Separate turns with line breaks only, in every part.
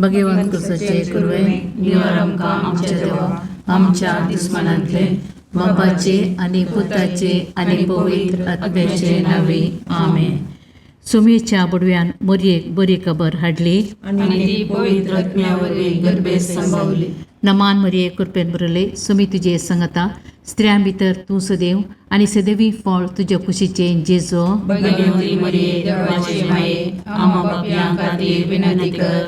भगवंत कुसाचे कुरवे निवार आमकां आमच्या देवा आमच्या दुस्मानांतले बापाचे आनी पुताचे आनी पवित्र आत्म्याचे नावे आमेन. सुमेच्या बडव्यान मोरयेक बरी खबर हाडली
आनी ती पवित्र आत्म्या वरवीं गर्भेत संभवली.
नमान मरिये कृपेन भरले सुमी तुजे संगता स्त्रियां भितर तूं सदैव आनी सदैवी फळ तुज्या कुशीचें जेजो.
भगवती मरिये देवाचे माये आम्हा पापयां खातीर विनंती कर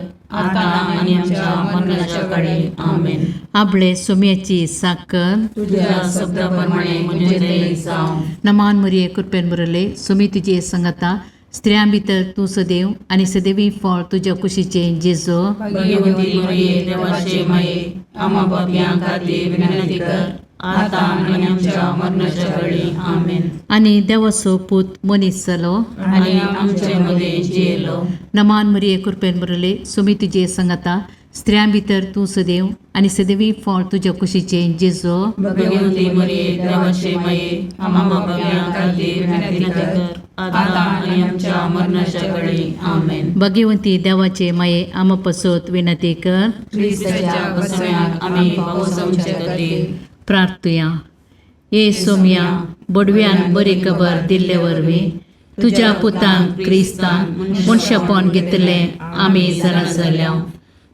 आता आनी आमच्या मरणाच्या काळी. आमेन.
आपले सुम्याची साकर
तुझ्या शब्दा प्रमाणे म्हजें तें जावं.
नमान मरिये कृपेन भरले सुमी तुजे संगता स्त्रियां भितर तूं सदैव आनी सदैवी फळ तुज्या कुशीचें जेजो.
भगवती मरिये देवाचे माये आम्हा पापयां खातीर विनंती कर आता आनी आमच्या मरणाच्या काळी. आमेन.
आनी देवाचो पूत मनीस जालो
आनी आमचे मदें जियेलो.
नमान मरिये कृपेन भरले सुमी तुजे संगता स्त्रियां भितर तूं सदैव आनी सदैवी फळ तुज्या कुशीचें जेजो.
भगवती मरिये देवाचे माये आम्हा पापयां खातीर विनंती कर आता आनी आमच्या मरणाच्या काळी. आमेन.
भगवंती देवाचे माये आमा पसत विनंती कर.
क्रिस्ताच्या बसम्याक आमी पावसांचे खातीर.
प्रार्थुया. ये सोम्या बडव्यान बरी खबर दिल्ले वरवीं तुज्या पुतान क्रिस्तान मनशापण घेतलें आमी जाणा जाल्या.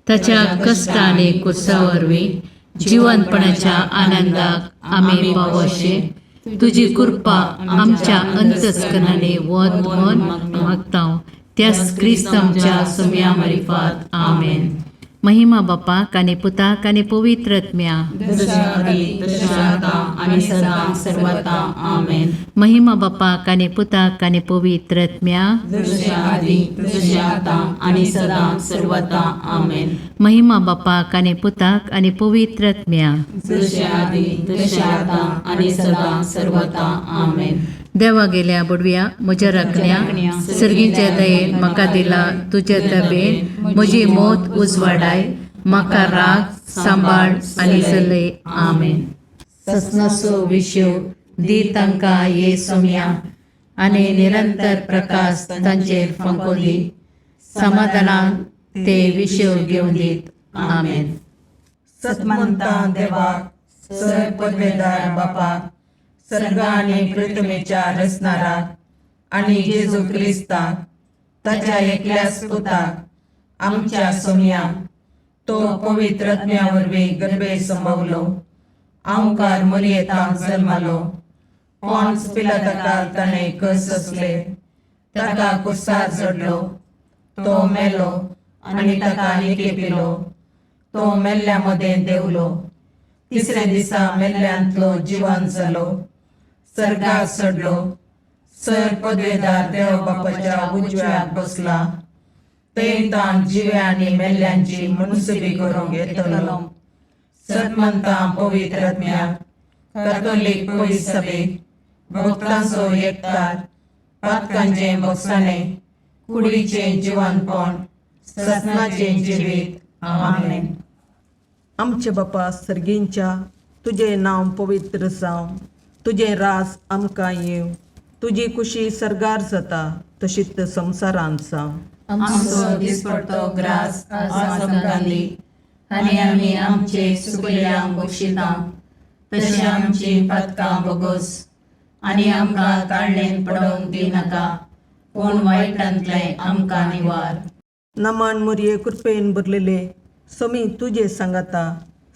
ताच्या कश्ट आनी कुर्सा वरवीं जिवनपणाच्या आनंदाक आमी पावोशे तुजी कृपा आमच्या अंतस्करणांनी वत म्हण मागता त्याच क्रिस्त आमच्या सोम्या मारिफात. आमेन. महिमा बापाक आनी पुताक आनी पवित्र आत्म्या.
जशा आदी तशें आता आनी सदां सर्वता. आमेन.
महिमा बापाक आनी पुताक आनी पवित्र आत्म्या.
जशें आदी तशें आतां आनी सदां सर्वता. आमेन.
महिमा बापाक आनी पुताक आनी पवित्र आत्म्या.
जशें आदी तशें आतां आनी सदां सर्वता. आमेन.
देवा गेल्या बडव्या म्हज्या राखण्या सर्गीच्या दयेन म्हाका दिला तुज्या तबेन म्हजी मौत उजवाडाय म्हाका राग सांबाळ आनी चलय. आमेन. ससनाचो विशय दी तांकां ये सोम्या आनी निरंतर प्रकाश तांचेर फांको दी समाधानान ते विशय घेवन दीत. आमेन.
सतमंता देवाक सर पदवेदार बापाक सर्ग आनी पृथ्वीच्या रचणाराक आनी जेजू क्रिस्ताक ताच्या एकल्याच पुताक आमच्या सोमयाक तो पवित्र आत्म्या वरवीं गर्भे संभवलो आंवकार मरयेतांक जल्मालो पॉन्स पिलाताकाल ताणें कस असले ताका कुर्सार चडलो तो मेलो आनी ताका निकेपिलो तो मेल्ल्या मदें देंवलो तिसऱ्या दिसा मेल्ल्यांतलो जिवन जालो सर्गार चडलो सर पदवेदार देव बापाच्या उजव्याक बसला थंय ताण जिव्या आनी मेल्ल्यांची मुनसुबी करूंक येतलो. सतमंता पवित्र आत्म्याक कातोलीक पवित्र सभेक भक्तांचो एकतार पातकांचें भोगसाणें कुडीचें जिवनपण ससनाचें जिवीत. आमेन.
आमचे बापा सर्गींच्या तुजें नांव पवित्र जावं तुजें राज आमकां येवं तुजी कुशी सर्गार जाता तशीच संवसारांत जावं.
आमचो दिसपडतो ग्रास आज आमकां दी आनी आमी आमचे सुकल्यांक बक्षिता तशी आमची पातकां बोगस आनी आमकां ताळणेन पडोवंक दिनाका पूण वायटांतलें आमकां निवार.
नमान मुरये कृपेन भरलेले समी तुजे सांगाता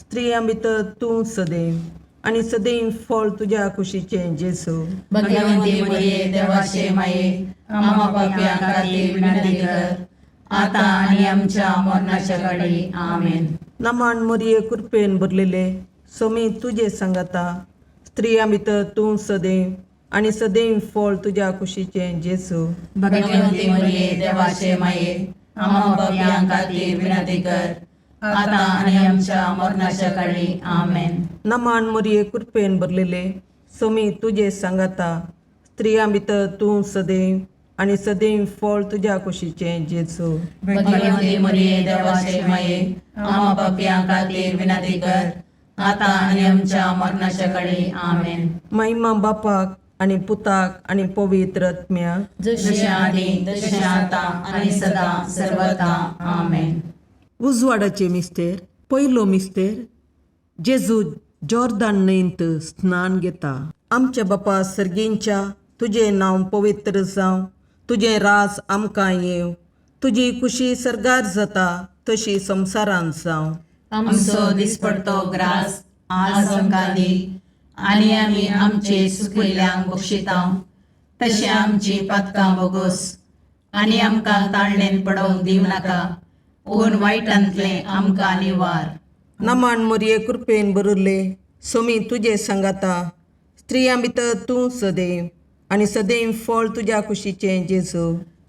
स्त्रियां भितर तूं सदैव आनी सदैव फळ तुज्या कुशीचें जेजू.
भगवंती मरिये देवाचे माये आम्हा पापयां खातीर विनंती कर आता आनी आमच्या मरणाच्या काळी. आमेन.
नमान मुरये कृपेन भरलेले समी तुजे सांगाता स्त्रियां भितर तूं सदैव आनी सदैव फळ तुज्या कुशीचें जेजू.
भगवंती मरिये देवाचे माये आम्हा पापयां खातीर विनंती कर आता आनी आमच्या मरणाच्या काळी. आमेन.
नमान मुरये कृपेन भरलेले समी तुजे सांगाता स्त्रियां भितर तूं सदैव आनी सदैव फळ तुज्या कुशीचें जेजू.
भगवंती मरिये देवाचे माये आम्हा पापयां खातीर विनंती कर आता आनी आमच्या मरणाच्या काळी. आमेन.
महिमा बापाक आनी पुताक आनी पवित्र आत्म्याक.
जशें आदी तशें आतां आनी सदां सर्वता. आमेन.
उजवाडाचे मिस्तेर पयलो मिस्तेर जेजू जॉर्दान न्हंयंत स्नान घेता.
आमच्या बापा सर्गींच्या तुजें नांव पवित्र जावं, तुजें राज आमकां येवं, तुजी कुशी सर्गार जाता तशी संवसारांत जावं.
आमचो दिसपडतो ग्रास आज आमकां दी आनी आमी आमचे सुकिल्ल्यांक बक्षितांव तशें आमची पातकां बोगोस आनी आमकां ताळणेन पडोवंक दिवं नाका पूण वायटांतलें आमकां निवार.
नमन मोरये कृपेन भरिल्ले सोमी तुजे सांगाता, स्त्रियां भितर तूं सदैव आनी सदैव फळ तुज्या कुशीचें जेजू.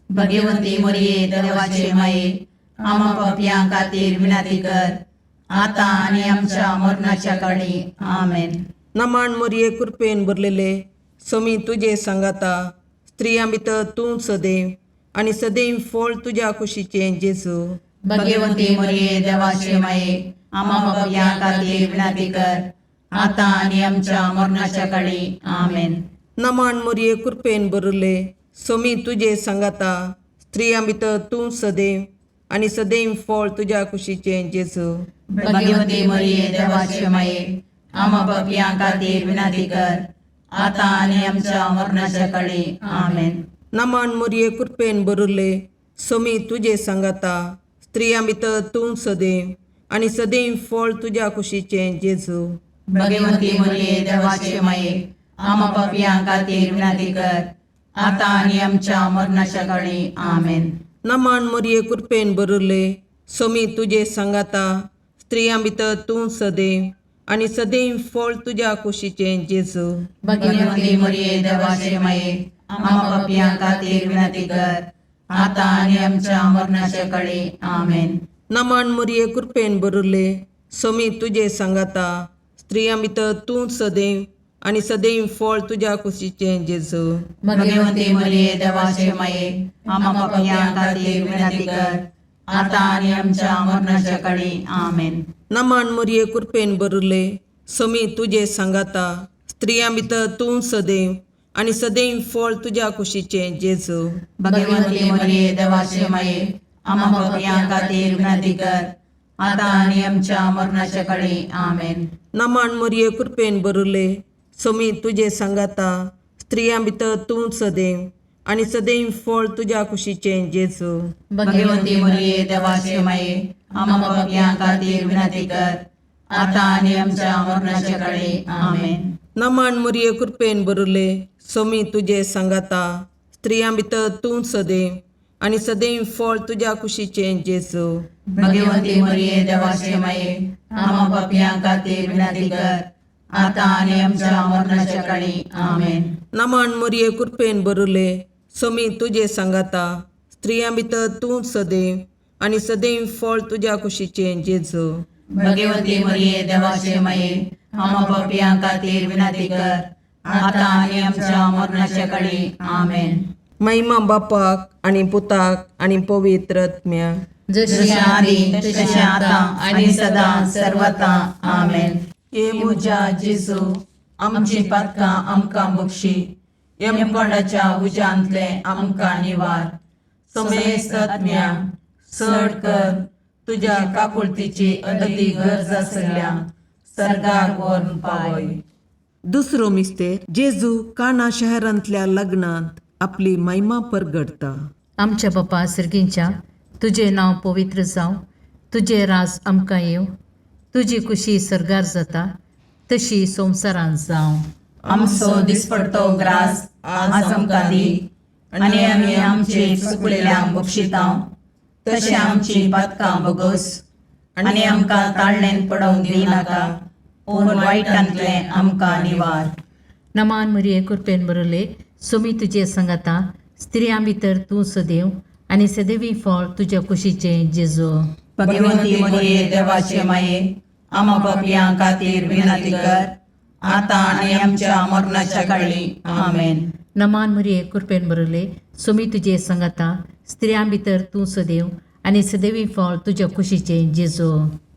भगवती मोरये देवाचे माये आमा पापयां खातीर विनंती कर आतां आनी आमच्या मरणाच्या काळी. आमेन.
नमन मोरये कृपेन भरलेले सोमी तुजे सांगाता, स्त्रियां भितर तूं सदैव आनी सदैव फळ तुज्या कुशीचें जेजू.
भगवती मोरये देवाचे माये आमा पापयां खातीर विनंती कर आतां आनी आमच्या मरणाच्या काळी. आमेन.
नमन मोरये कृपेन भरिल्ले सोमी तुजे सांगाता, स्त्रियां भितर तूं सदैव आनी सदैव फळ तुज्या कुशीचें जेजू.
भगवती मोरये देवाचे माये आमा पापयां खातीर विनंती कर आतां आनी आमच्या मरणाच्या काळी. आमेन.
नमन मोरये कृपेन भरिल्ले सोमी तुजे सांगाता, स्त्रियां भितर तूं सदैव आनी सदैव फळ तुज्या कुशीचें जेजू.
भगवती मोरये देवाचे माये आमा पापयां खातीर विनंती कर आतां आनी आमच्या मरणाच्या काळी. आमेन.
नमन मोरये कृपेन भरिल्ले सोमी तुजे सांगाता, स्त्रियां भितर तूं सदैव आनी सदैव फळ तुज्या कुशीचें जेजू.
भगवती मोरये देवाचे माये आमा पापयां खातीर विनंती कर आतां आनी आमच्या मरणाच्या काळी. आमेन.
नमन मोरये कृपेन भरिल्ले सोमी तुजे सांगाता, स्त्रियां भितर तूं सदैव आनी सदैव फळ तुज्या कुशीचें जेजू.
भगवती मोरये देवाचे माये आमा पापयां खातीर विनंती कर आतां आनी आमच्या मरणाच्या काळी. आमेन.
नमन मोरये कृपेन भरिल्ले सोमी तुजे सांगाता, स्त्रियां भितर तूं सदैव आनी सदैव फळ तुज्या कुशीचें जेजू.
भगवती मोरये देवाचे माये आमा पापयां खातीर विनंती कर आतां आनी आमच्या मरणाच्या काळी. आमेन.
नमन मोरये कृपेन भरिल्ले सोमी तुजे सांगाता, स्त्रियां भितर तूं सदैव आनी सदैव फळ तुज्या कुशीचें जेजू.
भगवती मोरये देवाचे माये आमा पापयां खातीर विनंती कर आतां आनी आमच्या मरणाच्या काळी. आमेन.
नमन मोरये कृपेन भरिल्ले सोमी तुजे सांगाता, स्त्रियां भितर तूं सदैव आनी सदैव फळ तुज्या कुशीचें जेजू.
भगवती मोरये देवाचे माये आमा पापयां खातीर विनंती कर आतां आनी आमच्या मरणाच्या काळी. आमेन.
नमन मोरये कृपेन भरिल्ले सोमी तुजे सांगाता, स्त्रियां भितर तूं सदैव आनी सदैव फळ तुज्या कुशीचें जेजू.
भगवती मोरये देवाचे माये आमा पापयां खातीर विनंती कर आतां आनी आमच्या मरणाच्या काळी. आमेन.
महिमा बापाक आनी पुताक आनी पवित्र आत्म्याक.
जशी
जशें आदी तशें आतां आनी सदां सर्वता. आमेन.
हे म्हज्या जेजू, आमची पातकां आमकां बक्षी, यमकोंडाच्या उज्यांतलें आमकां निवार, समेस्त आत्म्या चड कर तुज्या काकुळतीची अदती गरज आसल्या सर्गाक व्हरून पावय.
दुसरो मिस्तेर जेजू काना शहरांतल्या लग्नांत आपली महिमा परगडता.
आमच्या बापा सर्गींच्या तुजें नांव पवित्र जावं, तुजें राज आमकां येवं, तुजी कुशी सर्गार जाता तशी संवसारांत जावं.
आमचो दिसपडतो ग्रास आज आमकां दी आनी आमी आमचे चुकलेल्यांक बक्षितांव तशें आमची पातकां बोगोस आनी आमकां ताळणेन पडोवंक दिवं नाका पूण वायटांतलें आमकां निवार.
नमान मरिये कृपेन भरले सोमी तुजे संगाता, स्त्रियां भितर तूं सदैव आनी सदैवी फळ तुज्या कुशीचें जेजू.
भगवती मोरये देवाचे माये आमा पापयां खातीर विनंती कर आतां आनी आमच्या मरणाच्या काळी. आमेन.
नमान मरिये कृपेन भरले सोमी तुजे संगाता, स्त्रियां भितर तूं सदैव आनी सदैवी फळ तुज्या कुशीचें जेजू.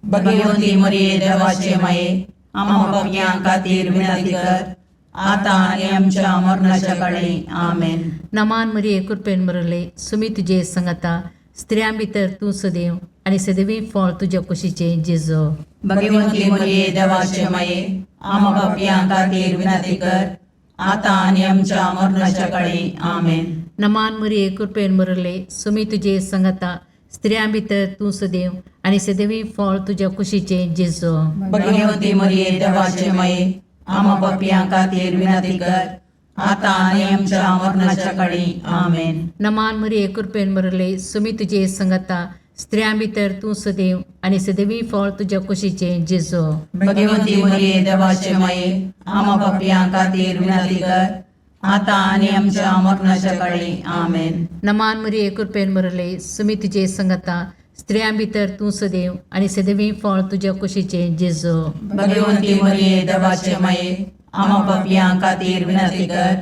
भगवती मोरये देवाचे माये आमा पापयां खातीर विनंती कर आतां आनी आमच्या मरणाच्या काळी. आमेन.
नमान मरिये कृपेन भरले सुमी तुजे संगाता, स्त्रियां भितर तूं सदैव आनी सदैवी फळ तुज्या कुशीचें जेजो.
भगवंती मरिये देवाचे माये, आमा पापयां खातीर विनंती कर, आतां आनी आमच्या मरणाच्या काळी. आमेन.
नमान मरिये, कृपेन भरले, सुमी तुजे संगता, स्त्रियां भितर तूं सदैव आनी सदैवी फळ तुज्या कुशीचें जेजो.
भगवंती मरिये देवाचे माये, आमा पापयां खातीर विनंती कर, आतां आनी आमच्या मरणाच्या काळी. आमेन.
नमान मरिये, कृपेन भरले, सुमी तुजे संगता, स्त्रियां भितर तूं सदैव आनी सदैवी फळ तुज्या कुशीचें जेजो.
भगवंती मरिये देवाचे माये, आमा पापयां खातीर विनंती कर, आतां आनी आमच्या मरणाच्या काळी. आमेन.
नमान मरिये, कृपेन भरले, सुमी तुजे संगता, स्त्रियां भितर तूं सदैव आनी सदैवी फळ तुज्या कुशीचें जेजो.
भगवंती मरिये देवाचे माये, आमा पापयां खातीर विनंती कर,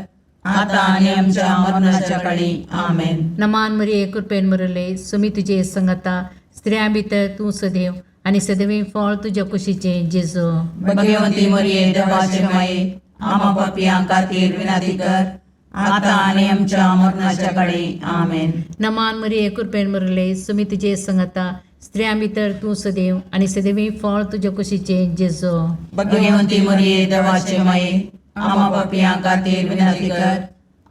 आतां आनी आमच्या मरणाच्या काळी. आमेन.
नमान मरिये, कृपेन भरले, सुमी तुजे संगता, स्त्रियां भितर तूं सदैव आनी सदैवी फळ तुज्या कुशीचें जेजो.
भगवंती मरिये देवाचे माये, आमा पापयां खातीर विनंती कर, आतां आनी आमच्या मरणाच्या काळी. आमेन.
नमान मरिये, कृपेन भरले, सुमी तुजे संगता, स्त्रियां भितर तूं सदैव आनी सदैवी फळ तुज्या कुशीचें जेजो.
भगवंती मरिये देवाचे माये, आमा पापयां खातीर विनंती कर,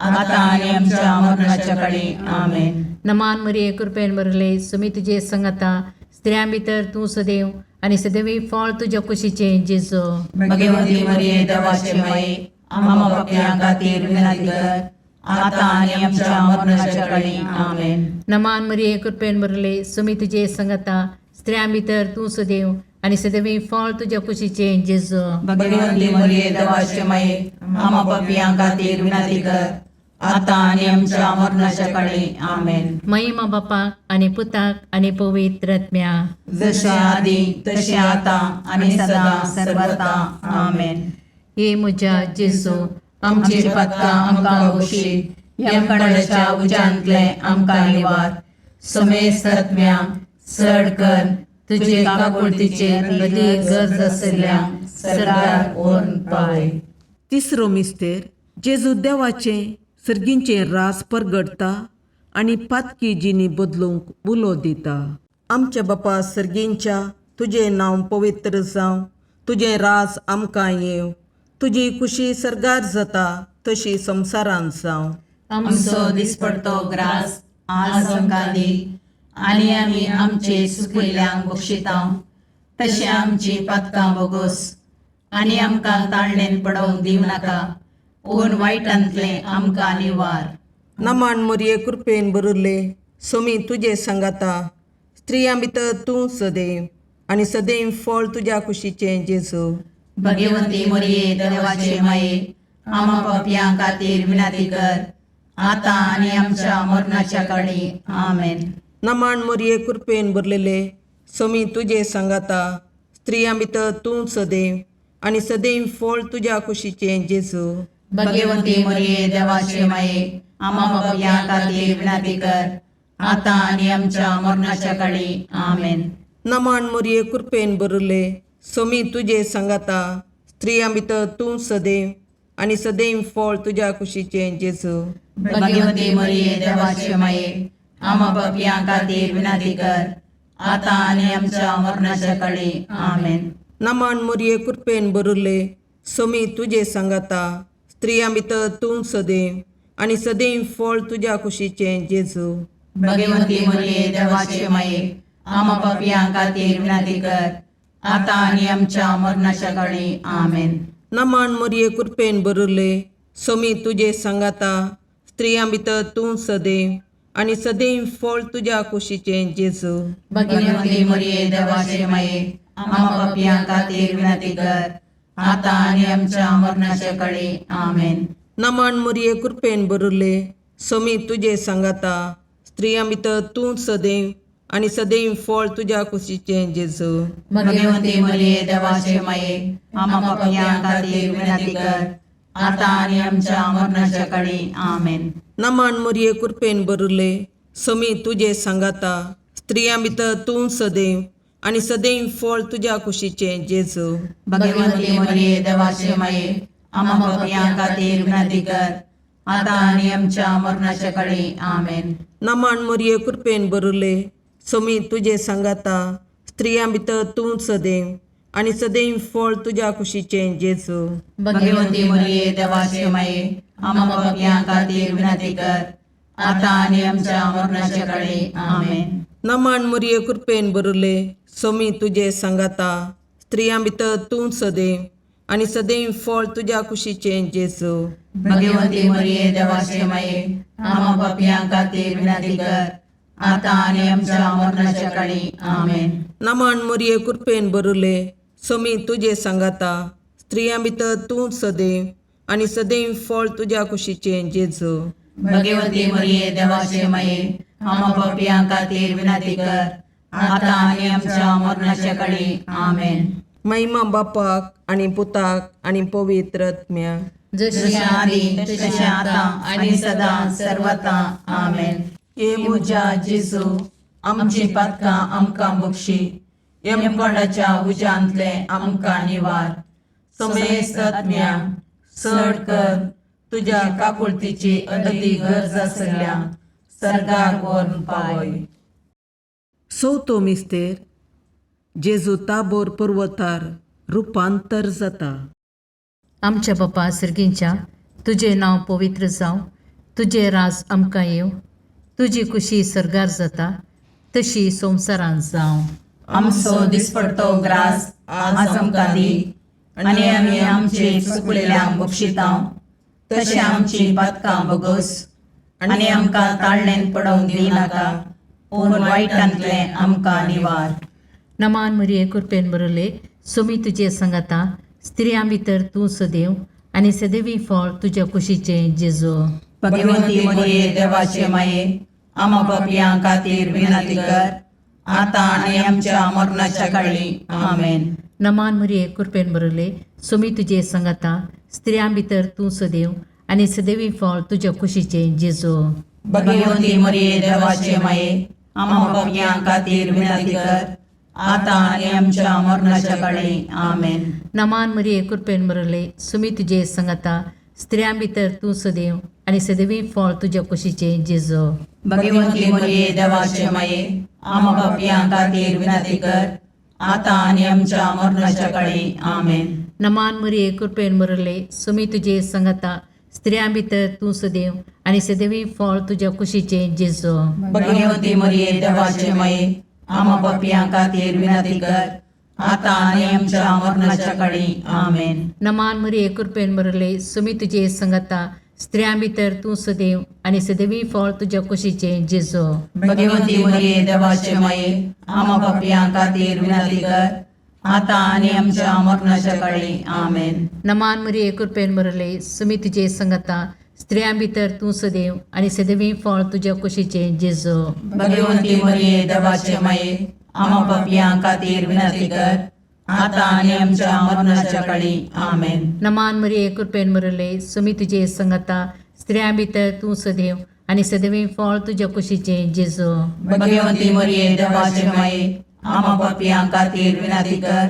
आतां आनी आमच्या मरणाच्या काळी. आमेन.
नमान मरिये, कृपेन भरले, सुमी तुजे संगता, स्त्रियां भितर तूं सदैव आनी सदैवी फळ तुज्या कुशीचें जेजो.
भगवंती मरिये देवाचे माये, आमा पापयां खातीर विनंती कर, आतां आनी आमच्या मरणाच्या काळी. आमेन.
नमान मरिये, कृपेन भरले, सुमी तुजे संगता, स्त्रियां भितर तूं सदैव आनी सदैवी फळ तुज्या कुशीचें जेजो.
भगवंती मरिये देवाचे माये, आमा पापयां खातीर विनंती कर, आतां आनी आमच्या मरणाच्या काळी. आमेन.
महिमा बापाक आनी पुताक आनी पवित्र आत्म्या.
जशे आदी तशें आतां आनी सदां सर्वता. आमेन.
हे म्हज्या जेजू,
आमची पातकां आमकां बक्षी, यमकणाच्या उज्यांतले आमकां निवार, समेस्त आत्म्या चड कर तुजे काकुळतीचेर अदीक गरज आशिल्ल्या सरकार व्हरून पावय.
तिसरो मिस्तेर जेजू देवाचें सर्गींचें रास परगटता आनी पातकी जिणी बदलूंक उलो दिता. आमच्या बापा सर्गींच्या, तुजें नांव पवित्र जावं, तुजें राज आमकां येवं, तुजी खुशी सर्गार जाता तशी संवसारांत जावं.
आमचो दिसपडतो ग्रास आज आमकां दी, आनी आमी आमचे सुकिल्ल्यांक बक्षिता तशें आमची पातकां बोगोस, आनी आमकां ताळणेन पडोवंक दिवं नाका, पूण वायटांतलें आमकां निवार.
नमान मरिये, कृपेन भरिल्ले, सोमी तुजे सांगाता, स्त्रियां भितर तूं सदैव आनी सदैव फळ तुज्या कुशीचें जेजू.
भगवंती मरिये देवाचे माये, आमा पापयां खातीर विनंती कर, आतां आनी आमच्या मरणाच्या काळी. आमेन.
नमान मरिये, कृपेन भरलेले, सोमी तुजे सांगाता, स्त्रियां भितर तूं सदैव आनी सदैव फळ तुज्या कुशीचें जेजू.
भगवंती मरिये देवाचे माये, आमा पापयां खातीर विनंती कर, आतां आनी आमच्या मरणाच्या काळी. आमेन.
नमान मरिये, कृपेन भरिल्ले, सोमी तुजे सांगाता, स्त्रियां भितर तूं सदैव आनी सदैव फळ तुज्या कुशीचें जेजू.
भगवंती मरिये देवाचे माये, आमा पापयां खातीर विनंती कर, आतां आनी आमच्या मरणाच्या काळी. आमेन.
नमान मरिये, कृपेन भरिल्ले, सोमी तुजे सांगाता, स्त्रियां भितर तूं सदैव आनी सदैव फळ तुज्या कुशीचें जेजू.
भगवंती मरिये देवाचे माये, आमा पापयां खातीर विनंती कर, आतां आनी आमच्या मरणाच्या काळी. आमेन.
नमान मरिये, कृपेन भरिल्ले, सोमी तुजे सांगाता, स्त्रियां भितर तूं सदैव आनी सदैव फळ तुज्या कुशीचें जेजू.
भगवंती मरिये देवाचे माये, आमा पापयां खातीर विनंती कर, आतां आनी आमच्या मरणाच्या काळी. आमेन.
नमान मरिये, कृपेन भरिल्ले, सोमी तुजे सांगाता, स्त्रियां भितर तूं सदैव आनी सदैव फळ तुज्या कुशीचें जेजू.
भगवंती मरिये देवाचे माये, आमा पापयां खातीर विनंती कर, आतां आनी आमच्या मरणाच्या काळी. आमेन.
नमान मरिये, कृपेन भरिल्ले, सोमी तुजे सांगाता, स्त्रियां भितर तूं सदैव आनी सदैव फळ तुज्या कुशीचें जेजू.
भगवंती मरिये देवाचे माये, आमा पापयां खातीर विनंती कर, आतां आनी आमच्या मरणाच्या काळी. आमेन.
नमाण मोरये, कृपेन बरुले, सोमी तुजे सांगाता, स्त्रियां भितर तूं सदैव आनी सदैव फळ तुज्या कुशीचें जेजू.
भगवंती मरिये, देवाचे माये, आम्हा पापयां खातीर विनंती कर, आतां आनी आमच्या मरणाच्या काळी. आमेन.
नमाण मोरये, कृपेन बरुले, सोमी तुजे सांगाता, स्त्रियां भितर तूं सदैव आनी सदैव फळ तुज्या कुशीचें जेजू.
भगवंती मरिये, देवाचे माये, आम्हा पापयां खातीर विनंती कर, आतां आनी आमच्या मरणाच्या काळी. आमेन.
नमाण मोरये, कृपेन बरुले, सोमी तुजे सांगाता, स्त्रियां भितर तूं सदैव आनी सदैव फळ तुज्या कुशीचें जेजू.
भगवंती मरिये, देवाचे माये, आम्हा पापयां खातीर विनंती कर, आतां आनी आमच्या मरणाच्या काळी. आमेन.
महिमा बापाक आनी पुताक आनी पवित्र आत्म्याक.
जशी
जशें आदी तशें आतां आनी सदां सर्वता. आमेन.
हे
म्हज्या जेजू, आमची पातकां आमकां बक्षी, यमकोंडाच्या उज्यांतले आमकां निवार, समेस्त आत्म्या चड कर तुज्या काकुळतीची अदी गरज आसल्या सर्गाक व्हरून पावय.
चवथो मिस्तेर, जेजू ताबोर पर्वतार रुपांतर जाता.
आमच्या बापा सर्गींच्या, तुजें नांव पवित्र जावं, तुजें राज आमकां येवं, तुजी खुशी सर्गार जाता तशी संवसारांत जावं.
आमचो दिसपडतो ग्रास आज आमकां दी, आनी आमी आमचे चुकलेल्यांक बक्षितां तशें आमची पातकां बगोस, आनी आमकां ताळणेन पडोवंक दिवनाका, पूण वायटांतलें आमकां निवार.
नमान मरिये, कृपेन बरले, सुमी तुजे सांगाता, स्त्रियां भितर तूं सदैव आनी सदैवी फळ तुज्या कुशीचें जेजू.
भगवंती मरिये, देवाचे माये, आमा पापयां खातीर विनंती कर, आतां आनी आमच्या मरणाच्या काळी. आमेन.
नमान मरिये, कृपेन बरले, सुमी तुजे सांगाता, स्त्रियां भितर तूं सदैव आनी सदैवी फळ तुज्या कुशीचें जेजू.
भगवंती मरिये, देवाचे माये, आमा पापयां खातीर विनंती कर, आतां आनी आमच्या मरणाच्या काळी. आमेन.
नमान मरिये, कृपेन बरले, सुमी तुजे सांगाता, स्त्रियां भितर तूं सदैव आनी सदैवी फळ तुज्या कुशीचें जेजू.
भगवंती मरिये, देवाचे माये, आमा पापयां खातीर विनंती कर, आतां आनी आमच्या मरणाच्या काळी. आमेन.
नमान मरिये, कृपेन बरले, सुमी तुजे सांगाता, स्त्रियां भितर तूं सदैव आनी सदैवी फळ तुज्या कुशीचें जेजू.
भगवंती मरिये, देवाचे माये, आमा पापयां खातीर विनंती कर, आतां आनी आमच्या मरणाच्या काळी. आमेन.
नमान मरिये, कृपेन बरले, सुमी तुजे सांगाता, स्त्रियां भितर तूं सदैव आनी सदैवी फळ तुज्या कुशीचें जेजू.
भगवंती मरिये, देवाचे माये, आमा पापयां खातीर विनंती कर, आतां आनी आमच्या मरणाच्या काळी. आमेन.
नमान मरिये, कृपेन बरले, सुमी तुजे सांगाता, स्त्रियां भितर तूं सदैव आनी सदैवी फळ तुज्या कुशीचें जेजू.
भगवंती मरिये, देवाचे माये, आमा पापयां खातीर विनंती कर, आतां आनी आमच्या मरणाच्या काळी. आमेन.
नमान मरिये, कृपेन बरले, सुमी तुजे सांगाता, स्त्रियां भितर तूं सदैव आनी सदैवी फळ तुज्या कुशीचें जेजू.
भगवंती मरिये, देवाचे माये, आमा पापयां खातीर विनंती कर,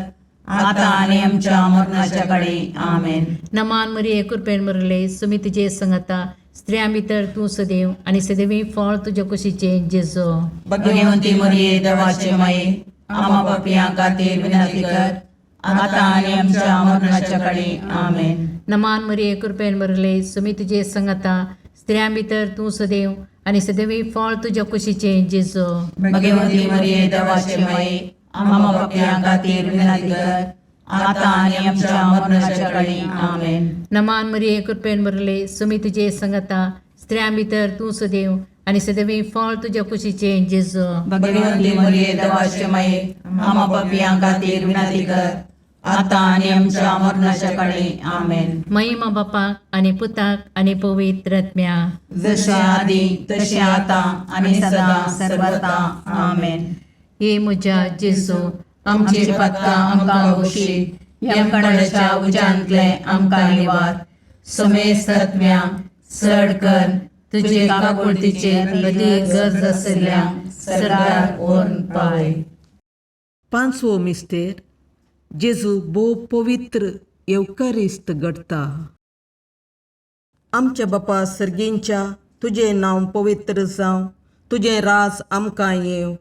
आतां आनी आमच्या मरणाच्या काळी. आमेन.
नमान मरिये, कृपेन बरले, सुमी तुजे सांगाता, स्त्रियां भितर तूं सदैव आनी सदैवी फळ तुज्या कुशीचें जेजू.
भगवंती मरिये, देवाचे माये, आमा पापयां खातीर विनंती कर, आतां आनी आमच्या मरणाच्या काळी. आमेन.
नमान मरिये, कृपेन बरले, सुमी तुजे सांगाता, स्त्रियां भितर तूं सदैव आनी सदैवी फळ तुज्या कुशीचें जेजू.
भगवंती मरिये, देवाचे माये, आमा पापयां खातीर विनंती कर, आतां आनी आमच्या मरणाच्या काळी. आमेन.
नमान मरिये, कृपेन बरले, सुमी तुजे सांगाता, स्त्रियां भितर तूं सदैव आनी सदैवी फळ तुज्या कुशीचें जेजू.
भगवंती मरिये, देवाचे माये, आमा पापयां खातीर विनंती कर, आतां आनी आमच्या मरणाच्या काळी. आमेन.
महिमा बापाक आनी पुताक आनी पवित्र आत्म्या.
जशें आदी तशें आतां आनी सदां सर्वता. आमेन.
हे म्हज्या जेजू,
आमची पातकां आमकां बक्षी, यमकंडाच्या उज्यांतले आमकां निवार, समेस्त आत्म्या चड कर तुजे काकुळतीचे अदी गरज आशिल्ल्या सरकार व्हरून पावय.
पांचवो मिस्तेर, जेजू भोव पवित्र येवकारिस्त घडटा. आमच्या बापा सर्गींच्या तुजें नांव पवित्र जावं, तुजें राज आमकां येवं,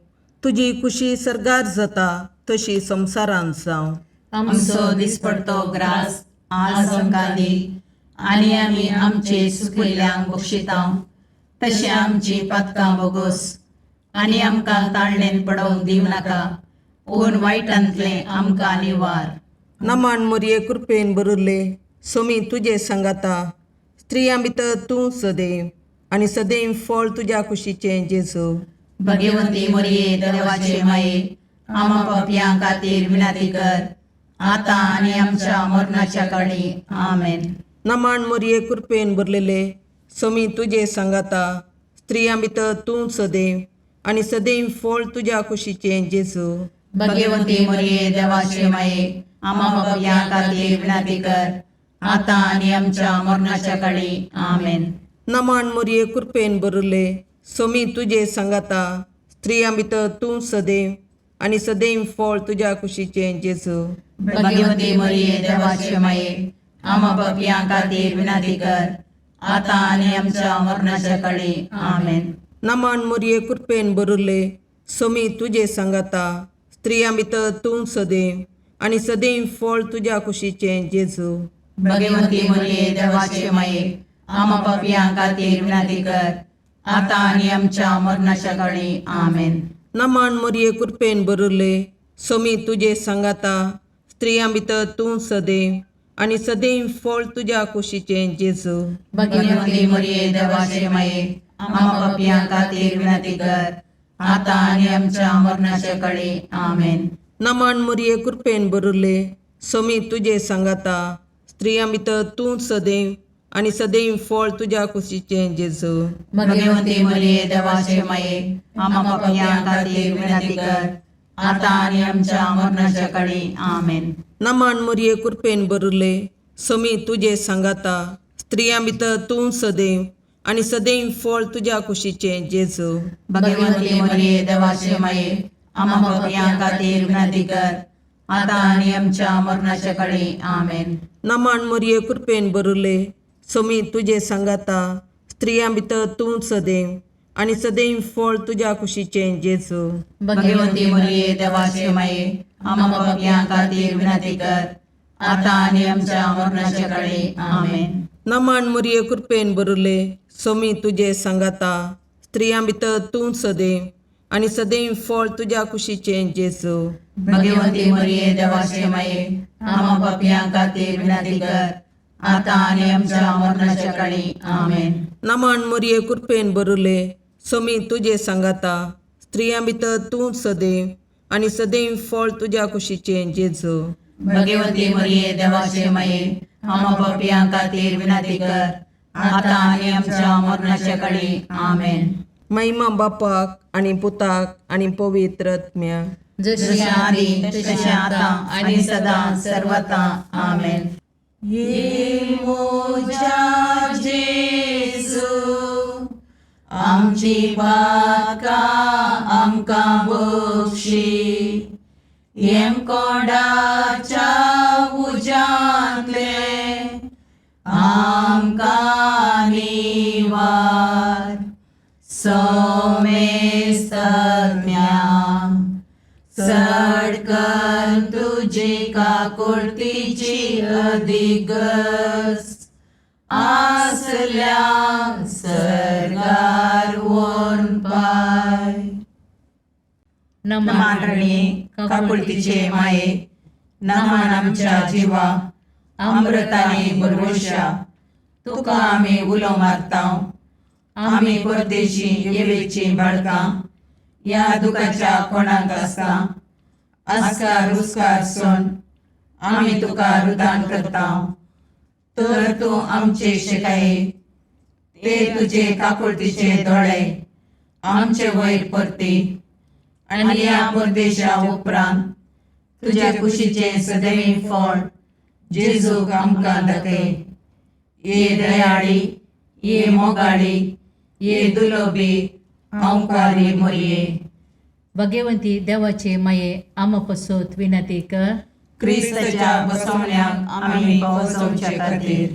तुजी खुशी सर्गार जाता तशी संवसारांत जावं.
आमचो दिसपडतो ग्रास आज आमकां दी आनी आमी आमचे सुकिल्ल्यांक बक्षिता तशें आमची पातकां बोगोस आनी आमकां ताळणेन पडोवंक दिवं नाका पूण वायटांतलें आमकां निवार.
नमन मोरये कृपेन भरिल्ले सोमी तुजे सांगाता, स्त्रियां भितर तूं सदैव आनी सदैव फळ तुज्या कुशीचें जेजू.
भगवंती मोरये देवाचे माये आमा पापयां खातीर विनंती कर आतां आनी आमच्या मरणाच्या काळी. आमेन.
नमन मोरये कृपेन भरलेले सोमी तुजे सांगाता, स्त्रियां भितर तूं सदैव आनी सदैव फळ तुज्या कुशीचें जेजू.
भगवंती मोरये देवाचे माये आमा पापयां खातीर विनंती कर आतां आनी आमच्या मरणाच्या काळी. आमेन.
नमन मोरये कृपेन भरिल्ले सोमी तुजे सांगाता, स्त्रियां भितर तूं सदैव आनी सदैव फळ तुज्या कुशीचें जेजू.
भगवंती मोरये देवाचे माये आमा पापयां खातीर विनंती कर आतां आनी आमच्या मरणाच्या काळी. आमेन.
नमन मोरये कृपेन भरिल्ले सोमी तुजे सांगाता, स्त्रियां भितर तूं सदैव आनी सदैव फळ तुज्या कुशीचें जेजू.
भगवंती मोरये देवाचे माये आमा पापयां खातीर विनंती कर आतां आनी आमच्या मरणाच्या काळी. आमेन.
नमन मोरये कृपेन भरिल्ले सोमी तुजे सांगाता, स्त्रियां भितर तूं सदैव आनी सदैव फळ तुज्या कुशीचें जेजू.
भगवंती मोरये देवाचे माये आमा पापयां खातीर विनंती कर आतां आनी आमच्या मरणाच्या काळी. आमेन.
नमन मोरये कृपेन भरिल्ले सोमी तुजे सांगाता, स्त्रियां भितर तूं सदैव आनी सदैव फळ तुज्या कुशीचें जेजू.
भगवंती मोरये देवाचे माये आमा पापयां खातीर विनंती कर आतां आनी आमच्या मरणाच्या काळी. आमेन.
नमन मोरये कृपेन भरिल्ले सोमी तुजे सांगाता, स्त्रियां भितर तूं सदैव आनी सदैव फळ तुज्या कुशीचें जेजू.
भगवंती मोरये देवाचे माये आमा पापयां खातीर विनंती कर आतां आनी आमच्या मरणाच्या काळी. आमेन.
नमन मोरये कृपेन भरिल्ले सोमी तुजे सांगाता, स्त्रियां भितर तूं सदैव आनी सदैव फळ तुज्या कुशीचें जेजू.
भगवंती मोरये देवाचे माये आमा पापयां खातीर विनंती कर आतां आनी आमच्या मरणाच्या काळी. आमेन.
नमन मोरये कृपेन भरिल्ले सोमी तुजे सांगाता, स्त्रियां भितर तूं सदैव आनी सदैव फळ तुज्या कुशीचें जेजू.
भगवंती मोरये देवाचे माये आमा पापयां खातीर विनंती कर आतां आनी आमच्या मरणाच्या काळी. आमेन.
नमन मोरये कृपेन भरिल्ले सोमी तुजे सांगाता, स्त्रियां भितर तूं सदैव आनी सदैव फळ तुज्या कुशीचें जेजू.
भगवंती मोरये देवाचे माये आमा पापयां खातीर विनंती कर आतां आनी आमच्या मरणाच्या काळी. आमेन.
महिमा बापाक आनी पुताक आनी पवित्र आत्म्याक,
जशी
जशें आदी तशें आतां आनी सदां सर्वता. आमेन. ये मोजा जेजू आमची पातकां आमकां बक्षी, येमकोंडाच्या उज्यांतले आमकां निवार, सोमेस्तम्या चड कर तुजी काकुळतीची अधिगस आसल्या सर्गार वोन पाय.
नमन
नमन काकुळतीचे माये, नमन आमच्या जिवा अमृताने बरवशा, तुका आमी उलो मारता, आमी परदेशी येवेची बाळकां ह्या दुखाच्या कोणाक आसता आस्कार उस्कार सोन आमी तुका रुदान करता, तर तूं आमचे शिकाये ते तुजे काकुळतीचे दोळे आमचे वयर परती आनी ह्या परदेशा उपरांत तुज्या कुशीचें सदैव फळ जेजूक आमकां दाखय. ये दयाळी, ये मोगाळी, ये दुलोबी ओंकारी मोरये.
भगवंती देवाचे माये आमा पसत विनंती कर.
क्रिस्ताच्या बसवण्याक आमी पावसवचे खातीर.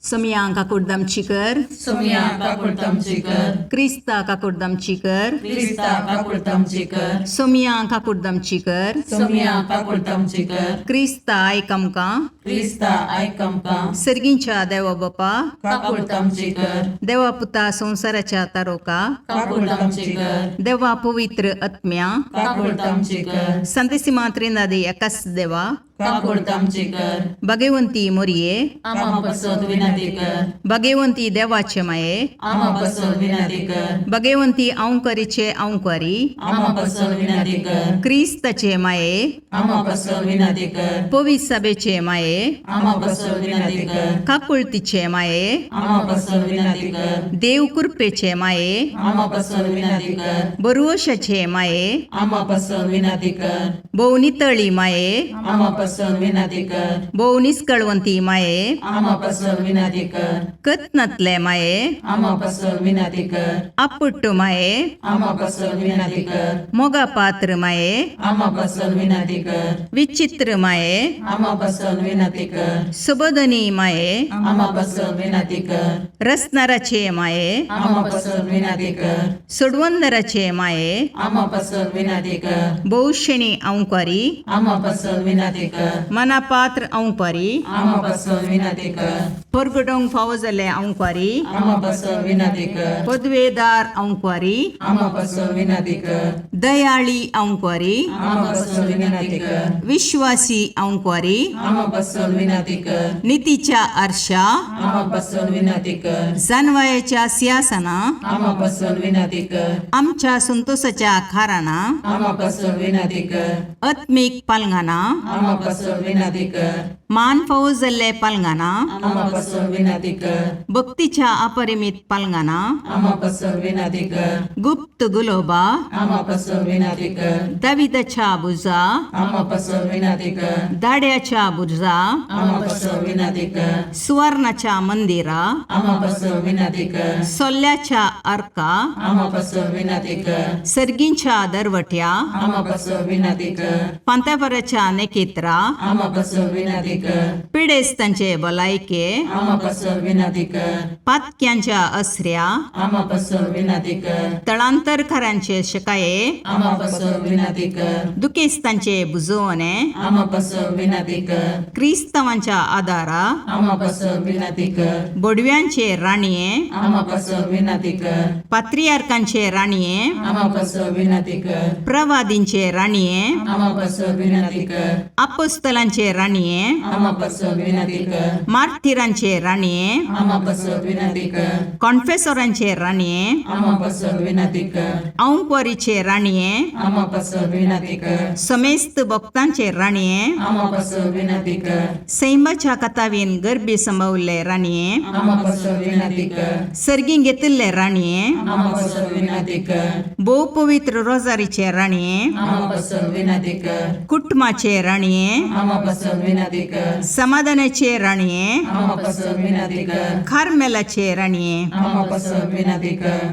सोमया काकुळद आमची कर.
सोमया काकुळट आमची कर.
क्रिस्ता काकुळद आमची कर.
क्रिस्ता काकुळट आमची कर.
सोमया काकुळद आमची कर.
सोमया काकुळट आमची कर.
क्रिस्ता आयक आमकां.
क्रिस्ता आयक आमकां.
सर्गींच्या देवा बापा,
काकुळट आमची कर.
देवा पुता संवसाराच्या तारोका,
काकुळट आमची कर.
देवा पवित्र आत्म्या,
काकुळट आमची कर.
संतेसिमा त्रिनादी एकाच देवा,
काकुळट आमची कर.
भगवंती मोरये,
आमा पसत विनंती कर.
भगवंती देवाचे माये,
आमा पसत विनंती कर.
भगवंती अंकरीचे अंकरी,
आमा पसत विनंती कर.
क्रिस्ताचे माये,
आमा पसत विनंती कर.
पवित्र सभेचे माये,
आमा पसत विनंती कर.
काकुळतीचे माये,
आमा पसत विनंती कर.
देव कृपेचे माये,
आमा पसत विनंती कर.
बरुवशाचे माये,
आमा पसत विनंती कर.
भोवनितळी माये,
आमा पसत विनंती कर.
भोव निस्कळवंती माये,
आमा पसत विनंती कर.
कत्नातले माये,
आमा पसत विनंती कर.
आपुट्ट माये,
आमा पसत विनंती कर.
मोगा पात्र माये,
आमा पसत विनंती कर.
विचित्र माये,
आमा पसत विनंती कर.
सुबोधनी माये,
आमा पसत विनंती कर.
रसनाराचे माये,
आमा पसत विनंती कर.
सोडवंदराचे माये,
आमा पसत विनंती कर.
भोवशेणी अंकारी,
आमा पसत विनंती कर.
मनापात्र अंकारी,
आमा पसत विनंती कर.
परगटोंक फावो जाल्ले अंकारी,
आमा पसत विनंती कर.
पदवेदार अंकारी,
आमा पसत विनंती कर.
दयाळी अंकारी,
आमा पसत विनंती कर.
विश्वासी अंकारी,
आमा पसत विनंती कर.
नितीच्या आरशा,
आमा पसत विनंती कर.
जानवायाच्या सिंहासना,
आमा पसत विनंती कर.
आमच्या संतोषाच्या खाराना,
आमा पसत विनंती कर.
आत्मीक पालंगाना,
आमा पसत विनंती कर.
मान फावो जाल्ले पालंगाना,
आमा पसत विनंती कर.
भक्तीच्या अपरिमित पालंगाना,
आमा पसत विनंती कर.
गुप्त गुलोबा,
आमा पसत विनंती कर.
दाविदाच्या बुजा,
आमा पसत विनंती कर.
दाड्याच्या बुजा,
आमा पसत विनंती कर.
सुवर्णाच्या मंदिरा,
आमा पसत विनंती कर.
सोल्ल्याच्या अर्का,
आमा पसत विनंती कर.
सर्गींच्या दरवट्या,
आमा पसत विनंती कर.
पांतापराच्या नेकेत्रा,
आमा पसत विनंती कर.
पिडेस्तांचे भलायके,
आमा पसत विनंती कर.
पातक्यांच्या असऱ्या,
आमा पसत विनंती कर.
तळांतरकारांचे शकाये,
आमा पसत विनंती कर.
दुखेस्तांचे बुजवणे,
आमा पसत विनंती कर.
क्रिस्तांवांच्या आदारा,
आमा पसत विनंती कर.
बोडव्यांचे राणये,
आमा पसत विनंती कर.
पात्रियार्कांचे राणये,
आमा पसत विनंती कर.
प्रवादींचे राणये,
आमा पसत विनंती कर.
अपोस्तलांचे राणये,
आमा पसत विनंती कर.
मार्थिरांचे राणये,
आमा पसत विनंती कर.
कॉन्फेसोरांचे राणये,
आमा पसत विनंती कर.
औंकवारीचे राणये,
आमा पसत विनंती कर.
समेस्त भक्तांचे राणये,
आमा पसत विनंती कर.
सैमाच्या कथावीन गर्भी संभवल्ले राणये,
आमा पसत विनंती कर.
सर्गीं घेतिल्ले राणये,
आमा पसत विनंती कर.
भोव पवित्र रोजारीचे राणये,
आमा पसत विनंती कर.
कुटुंबाचे राणये,
आमा पसत विनंती कर.
समाधानाचे राणये,
आमा पसत विनंती कर.
कार्मेलाचे राणये,
आमा पसत विनंती कर.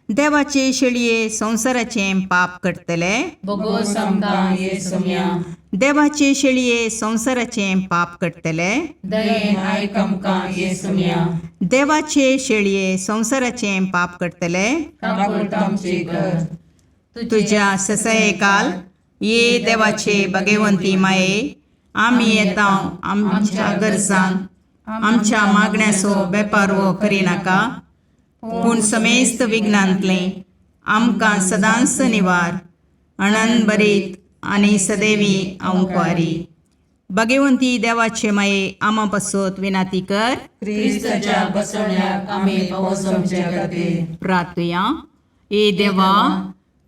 देवाचे शेळये संवसाराचें पाप करतले,
बोगोस
आमकां ये सोम्या.
देवाचे शेळये संवसाराचें पाप करतले,
दयेन आयक आमकां ये सोम्या.
देवाचे शेळये संवसाराचें पाप करतले,
काकुळट आमची कर.
तुज्या ससयकाल ये देवाचे भगवंती माये, आमी येता आमच्या गरजान आमच्या मागण्याचो बेपारवो करिनाका, पूण समेस्त विघ्नांतलें आमकां सदांच निवार अणन बरीत आनी सदैवी अंकवारी. भगवंती देवाचे माये, आमा पासत विनाती कर.
क्रिस्ताच्या बसवण्याक आमी पावस आमच्या खातीर.
प्रार्थुया. ए देवा,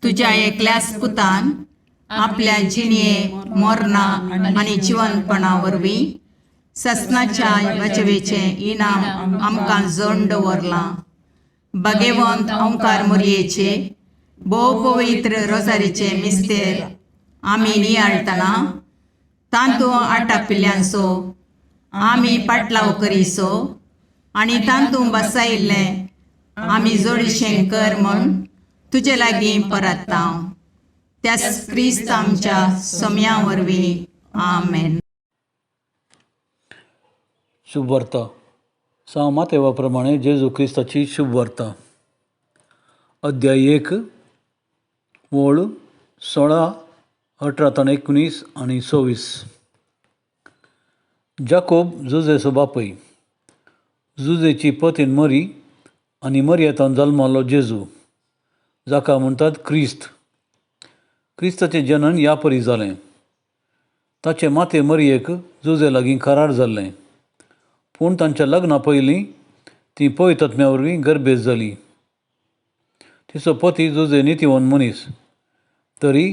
तुज्या एकल्याच पुतान आपल्या जिणये मोरना आनी जिवनपणा वरवीं ससनाच्या वाचवेचें इनाम आमकां जोड दवरलां. भगवंत ओंकार मोरयेचे भोव पवित्र रोजारीचे मिस्तेर आमी नियाळटना तांतू आटापिल्ल्यांचो आमी पाटलाव करीसो आनी तांतू बसायिल्लें आमी जोडीशें कर म्हूण तुजे लागीं परत्ता, त्याच क्रिस्त आमच्या सोम्या वरवीं. आमेन.
शुभवार्ता. सांव मातेवा प्रमाणे जेजू क्रिस्ताची शुभ वार्ता अध्याय 1 वळ 16 18 आनी 19 आनी 24. जाकोब जुजेचो बापूय. जुजेची पतीन मरी आनी मरयेंतान जल्मलो जेजू, जाका म्हणटात क्रिस्त. क्रिस्ताचें जनन ह्या परी जालें. ताचें माते मरयेक जुजे लागीं करार जाल्लें, पूण तांच्या लग्ना पयलीं ती पवित्र वरवीं गर्भेस्त जाली. तिचो पती जुजे नितीवन मनीस, तरी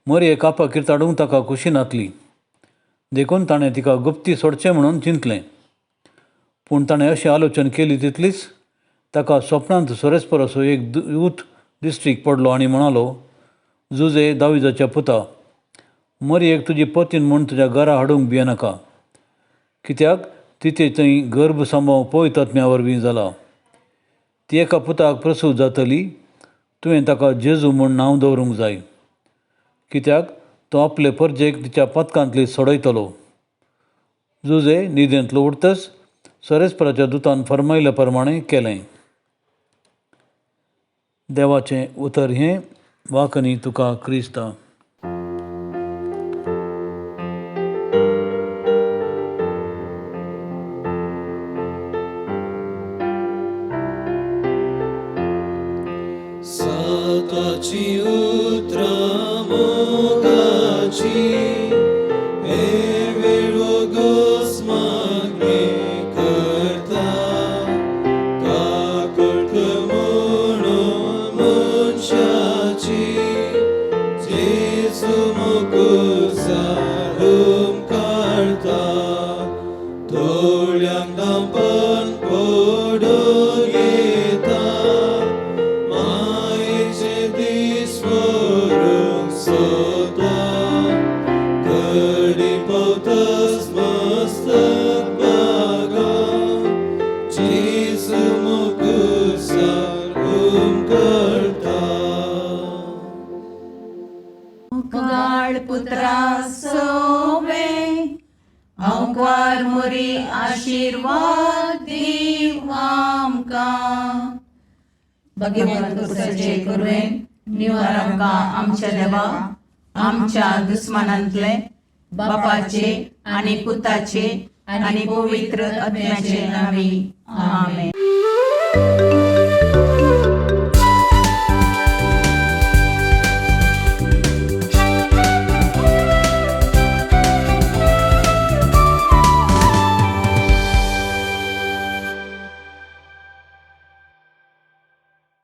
मरयेक आपाकीर ताडूंक ताका खुशी नासली, देखून ताणें तिका गुप्ती सोडचें म्हणून चिंतलें. पूण ताणें अशें आलोचन केली तितलीच ताका स्वप्नांत सोरेस्पराचो एक दूत दिश्टीक पडलो आनी म्हणालो, जुजे दाविजाच्या पुता, मरयेक तुजी पतीन म्हूण तुज्या घरा हाडूंक भियेनाका, कित्याक तिचे थंय गर्भ सांबाव पवित्र आत्म्या वरवीं जाला. ती एका पुताक प्रसूत जातली, तुवें ताका जेजू म्हूण नांव दवरूंक जाय, कित्याक तो आपले परजेक तिच्या पदकांतली सोडयतलो. जुजे न्हिदेंतलो उठतच सरेस्पराच्या दुतान फर्मायल्या प्रमाणें केलें. देवाचें उतर हें. वाकनी तुका क्रिस्ता.
साताची उतरां मोगाची हे वेळ गोस मागणी करता, काकूट म्हणून मनशाची जेजू मुकुसार काडता, थोड्यांक धांपन पडून येता, मायेचे दीस व्हरूंक सोदता, घडी पावतच मस्तक बागा, जेजू मुकुसार करता.
मुगाळ पुत्रा सोवे अंकार मोरी आशीर्वाद दीव आमकां. भगवंत कुसाचे कुरवेन निवार आमकां आमच्या देवा आमच्या दुस्मानांतले बापाचे आनी पुताचे आनी पवित्र आत्म्याचे नांवी. आमेन.